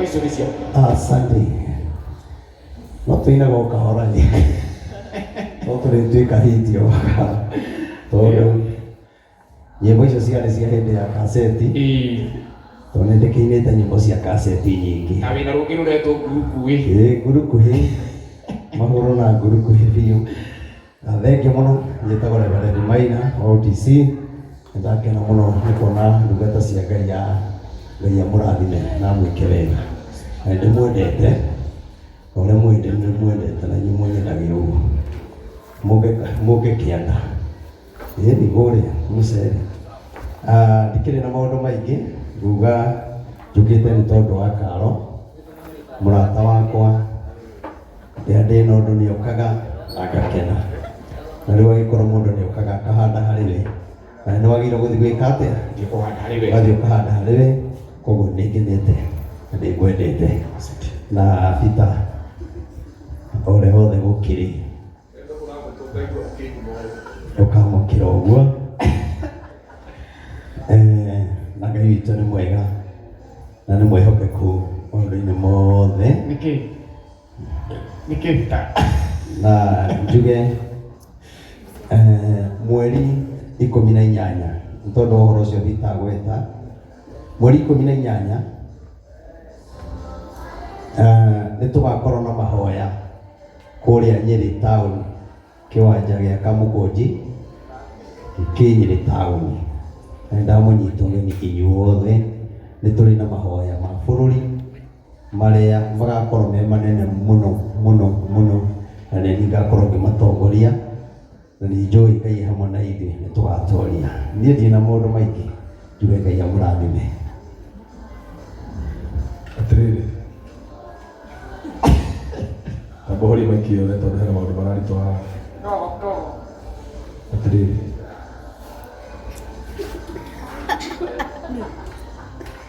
Nyĩmbo icio nĩ ciaku. Asante. No tũinaga o kahora ĩ. No tũrĩtuĩka hiti o kahora. Tondũ nyĩmbo icio ciarĩ cia hĩndĩ ya kaseti. Ĩĩ. Tondũ nĩ ndĩkĩinĩte nyĩmbo cia kaseti nyingĩ. Na wĩna rũngĩ rũretwo ngurukuĩ. Ĩĩ ngurukuhĩ. Mahũrwo na ngurukuhĩ biũ. Na thengiũ mũno, njĩtagwo Reverend Maina wa OTC. Nĩ ndakena mũno nĩ kuona ndungata cia Ngai ya Ngai amũrathime na amwĩke wega. Na nĩ ndĩmwendete, na ũrĩa mũĩ nĩ ndĩmwendete na inyuĩ mũnyendagĩra ũguo. Mũke mũke kĩanda. Ĩni kũrĩa mũcere. Ah, ndikĩrĩ na maũndũ maingĩ, nguga njũkĩte nĩ tondũ wa Karo, mũrata wakwa. Rĩrĩa ndĩna ũndũ nĩ okaga na ngakena. Na rĩu angĩkorwo mũndũ nĩ okaga akahanda harĩ we, na nĩ wagĩrĩirwo gũthiĩ gwĩka atĩa? Thiĩ kũhanda harĩ we. Ũgathiĩ ũkahanda harĩ we, koguo nĩ ngenete na nĩ ngwendete. Na Peter, o ũrĩa wothe gũkĩrĩ, ũkamũkĩra ũguo. Eh, na Ngai witũ nĩ mwega na nĩ mwĩhokeku maũndũ-inĩ mothe. Nĩkĩ? Nĩkĩ Peter? Na njuge eh, mweri 18 nĩ tondũ wa ũhoro ũcio Peter agweta, mweri 18 eh, nĩ tũgakorwo na mahoya kũrĩa Nyĩrĩ town kĩwanja gĩa Kamũkũnji kĩ Nyĩrĩ town. Na nĩ ndamũnyita ũgeni inyuothe, nĩ tũrĩ na mahoya ma bũrũri marĩa magakorwo me manene mũno mũno mũno, na nĩ niĩ ngakorwo ngĩmatongoria, na nĩ njũĩ Ngai e hamwe na ithuĩ nĩ tũgatoria. Niĩ ndirĩ na maũndũ maingĩ, njuge Ngai amũrathime. Atĩrĩrĩ, Tamba ũhorie maiki yothe tondũ hena maũndũ mararitũ haha. Atĩrĩrĩ.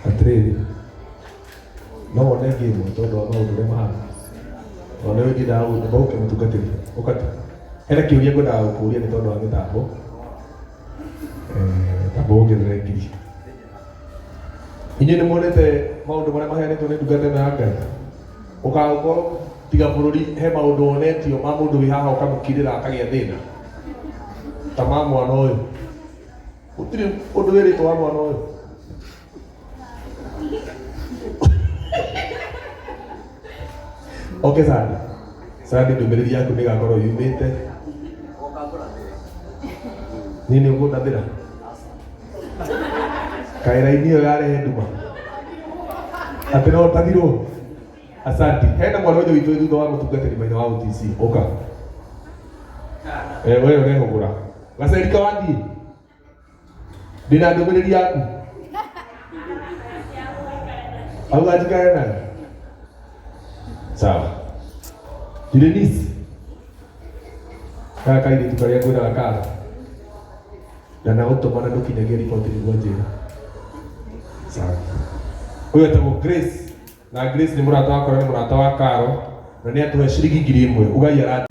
Atĩrĩrĩ. No wone ngĩ ĩmwe tondũ wa maũndũ ũrĩa mahana. Tondũ nĩ ũngĩendaga gũke mũtungatĩri. Ũka tu. Hena kĩũria ngwendaga gũkũria nĩ tondũ wa mĩtambo. Eh, tamba wongerere ngiri. Inyuĩ nĩ muonete maũndũ marĩa maheanĩtwo nĩ ndungata ĩno ya Ngai? Ũkagũkorwo tiga bũrũri he maũndũ wonetio ma mũndũ wĩ haha ũkamũkirĩra akagĩa thĩna ta ma mwana ũyũ. Gũtirĩ ũndũ wĩrĩtwo wa mwana ũyũ. Okay, Sandy. Sandy, ndũmĩrĩri yaku nĩ ĩgakorwo yumĩte. Niĩ nĩ ũkũndathĩra. Kaĩ raini ĩyo yarehe nduma. Atĩ no ũtathirwo. Asante. Hena mwana wa ithe witũ wĩ thutha wa mũtungatĩri maithe wa OTC. Ũka. Eh, we ũrehũgũra. Gacerika wathiĩ. Ndĩna ndũmĩrĩri yaku. Auga njikare nayo. Sawa. Denise. Gaka kairĩtu karĩa ngwĩraga kara. Ndanagũtũma na ndũkinyagia riboti nĩguo njĩra. Sawa. Ũyũ etagwo Grace. Na Grace nĩ mũrata wakwa na nĩ mũrata wa Karo na nĩ atũhe ciringi 1000. Ugai ara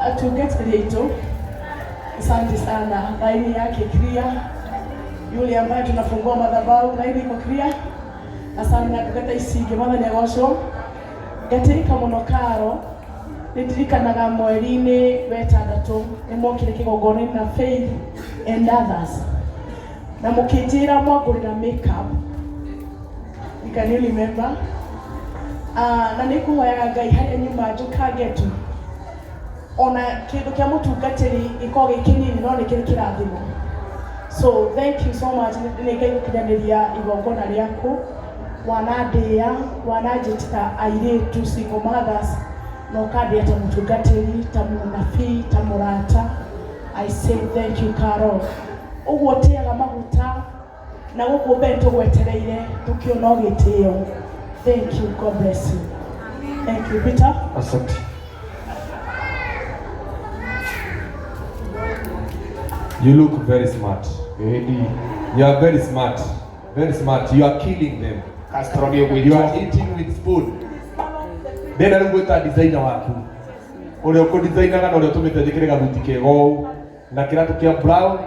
Atungatĩri aitũ, asante sana. Laini yake clear, yule ambaye tunafungua madhabahu, laini iko clear. Asante na ndungata ici ingĩ, Mwathani agocwo. Ngatĩrĩka mũno Karo, nĩ ndirikanaga mweri-inĩ wa ĩtandatũ nĩ mwokire kĩgongona-inĩ na Faith and others na mũkĩnjĩra mwangũrĩra makeup. You can you remember? Ah, na nĩ ngũhoyaga Ngai harĩa nyuma njũkange tu. Ona kĩndũ kĩa mũtungatĩri gĩkoragwo gĩ kĩnini no nĩ kĩrĩ kĩrathimo. So thank you so much nĩ Ngai gũkinyanĩria igongona rĩaku. Wanandĩa, wananjĩtĩra airĩtu single mothers na ũkandĩa ta mũtungatĩri, ta mũnabii, ta mũrata. I say thank you, Carol. Ũguo tĩaga maguta na gũkũ mbere tũgwetereire tũkĩona ũgĩtĩo. Thank you, God bless you. Thank you, Peter. Asante. You look very smart. Ĩni. You are very smart. Very smart. You are killing them. Castro nĩ You ũgwĩtwo. are eating with spoon. Ndenda rĩu gwĩta designer waku. Ũrĩa ũkũdesignaga na ũrĩa ũtũmĩte njĩkĩre gathuti kega ũũ na kĩratũ kĩa brown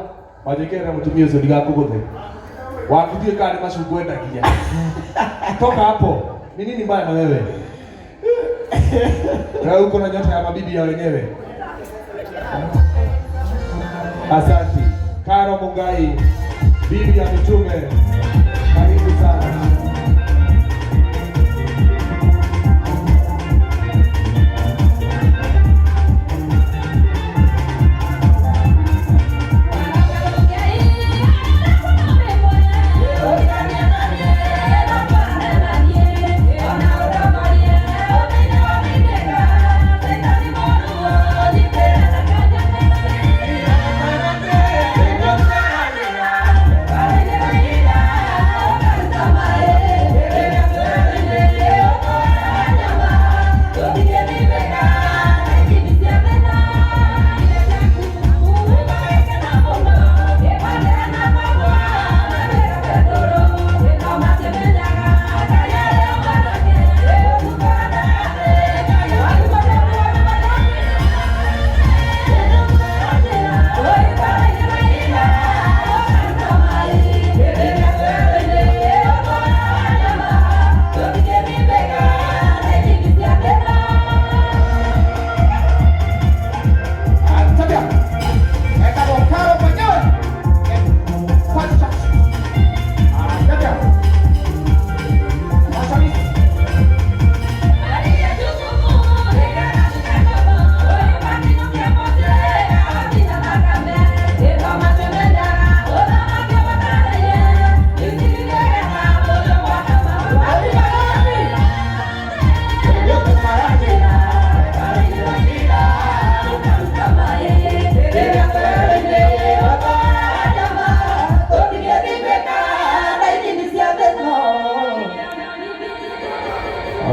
wanjĩkĩre na mũtumia ũcio ndigakũgũthe. Waku ndiũĩ kana nĩ macungwa endagia. Toka hapo. Ni nini mbaya na wewe? Wewe uko na nyota ya mabibi ya wenyewe. Asante. Karo Mungai, bibi ya mitume. Karibu sana. Tabia. Etagwo Karo mwenyewe. Pacha. Tabia. Mashabiki.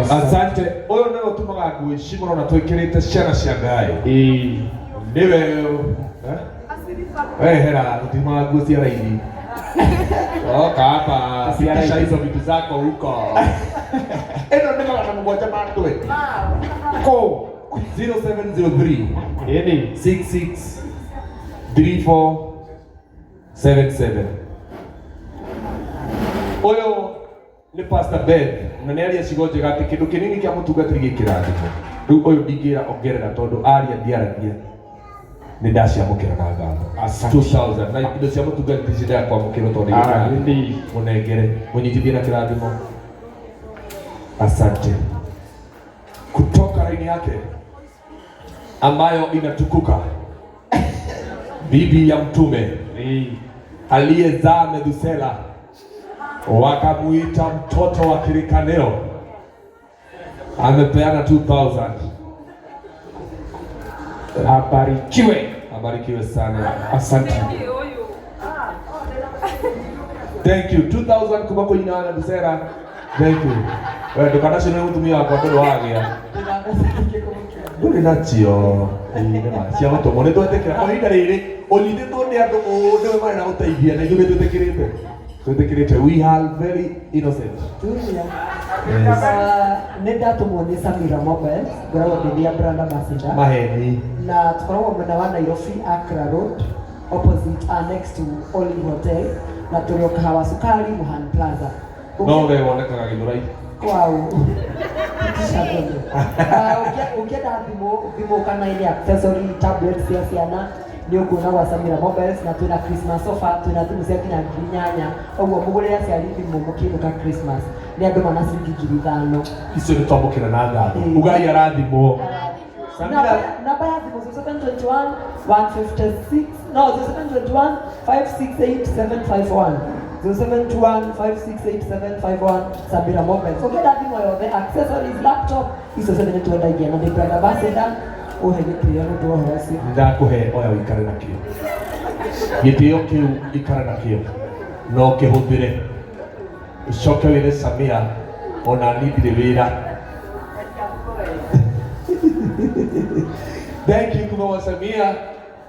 Asante. Ũyũ nĩwe ũtumaga nguo ici mũrona twĩkĩrĩte ciana cia Ngai. Ĩĩ. Nĩwe eh? Wehera tũtiumaga nguo cia raithi. Oka hapa, pitisha hizo vitu zako huko. Ĩno nĩ 700 ma 20. Ko 0703 Ĩni. 66 34 77. Ũyũ nĩ Pastor Ben na nĩ aria ciugo njega atĩ kĩndũ kĩnini kĩa mũtungatĩri gĩ kĩrathimo. Rĩu ũyũ ndingĩra ongerera tondũ aria ndiaragia nĩ ndaciamũkĩra na ngatho. Asante. 2000 na indo cia mũtungatĩri ciendaga kwamũkĩrwo tondũ nĩ kĩrathimo. Ĩni. Mũnengere mũnyitithie na kĩrathimo. Asante. Kutoka laini yake ambayo inatukuka bibi ya mtume Ĩĩ. aliyezaa Methusela, wakamuita mtoto wa kirikaneo, amepeana 2000. Abarikiwe. Abarikiwe sana. Asante. Thank you. 2000 kuma kwa nyina wa Methusela. Thank you. Wewe ndukanacinwo nĩ mũtumia wakwa tondũ wagĩa ndũrĩ nacio. Ĩĩ, nĩ ma cia gũtũmwo nĩ twetĩkĩra kwa ihinda rĩrĩ ũnyitĩtwo nĩ andũ ũũ nĩwe marĩ na gũteithia na ithuĩ nĩ twĩtĩkĩrĩte twĩtĩkĩrĩte, we are very innocent. Tulia. Yes. Nĩ ndatũmwo nĩ Samira Mobile, ngoragwo ndĩ thia brand ambassador. Maheni. Na tũkoragwo mwena wa Nairobi, Accra Road, opposite next to Olive Hotel, na tũrĩ o Kahawa Sukari, Mohan Plaza. No we wonekaga Gĩthũrai. Kwau. Itisha ng'ombe. Ũngĩenda thimũ kana any accessory, tablet cia ciana nĩ ũkuona gwa Samira Mobiles, na twĩna Christmas offer, twĩna thimũ cia nginya 8,000 ũguo mũgũrĩre aciari thimũ mũkĩinũka Christmas nĩ andũ mana ciringi 5,000. Icio nĩ twamũkĩra na ngatho. Ĩĩ. Ugai arathimwo. Samira. Namba ya thimũ 0721 156 no 0721 568 751 0721 568 751 Samira Mobiles. Ũngĩenda thimũ yothe accessories laptop icio ciothe nĩ twendagia na nĩ brand ambassador ũhe gĩtĩo nĩ ũndũ wa ũhoro ũcio. Ndakuhe oya wikare nakio gĩtĩo kĩu ikara nakĩo no kĩhũthĩre ũcoke wĩre Samia ona niĩ ndirĩ wĩra. Thank you kuma wa Samia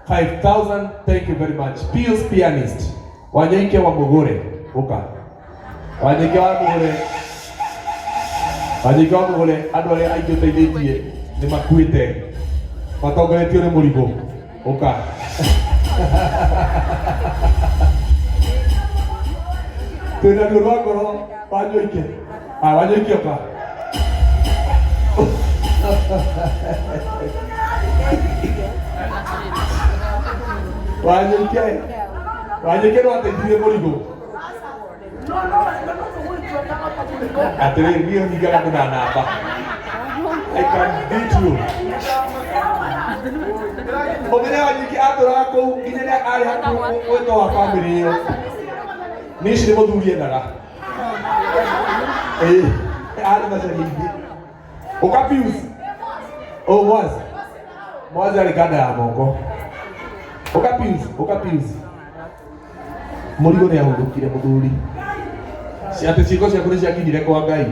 5000. Thank you very much. Pius pianist Wanyoike wa Mugure, uka Wanyoike wa Mugure, Wanyoike wa Mugure, andũ arĩa aingĩ ũteithĩtie nĩ makuĩte matongoretio nĩ mũrigo, ũka twĩna ruo rwa ngoro. Wanyoike, ah, Wanyoike ũka. Wanyoike, Wanyoike no ateithirie mũrigo atĩrĩrĩ, niĩ hingaga mũna namba. I can beat you. Ũmenye Wanyoike atũraga kũu nginya rĩrĩa arĩ hakuhĩ mwĩto wa bamĩrĩ ĩyo. Niĩ ici nĩ mũthuri endaga. Ĩĩ, arĩ macaria-inĩ. Ũka Pius. Oh, Mwazi. Mwazi arĩ kanda ya moko. Ũka Pius, ũka Pius. Mũrigo nĩ ahurũkire mũthuri. Atĩ ciĩko ciaku nĩ ciakinyire kwa Ngai.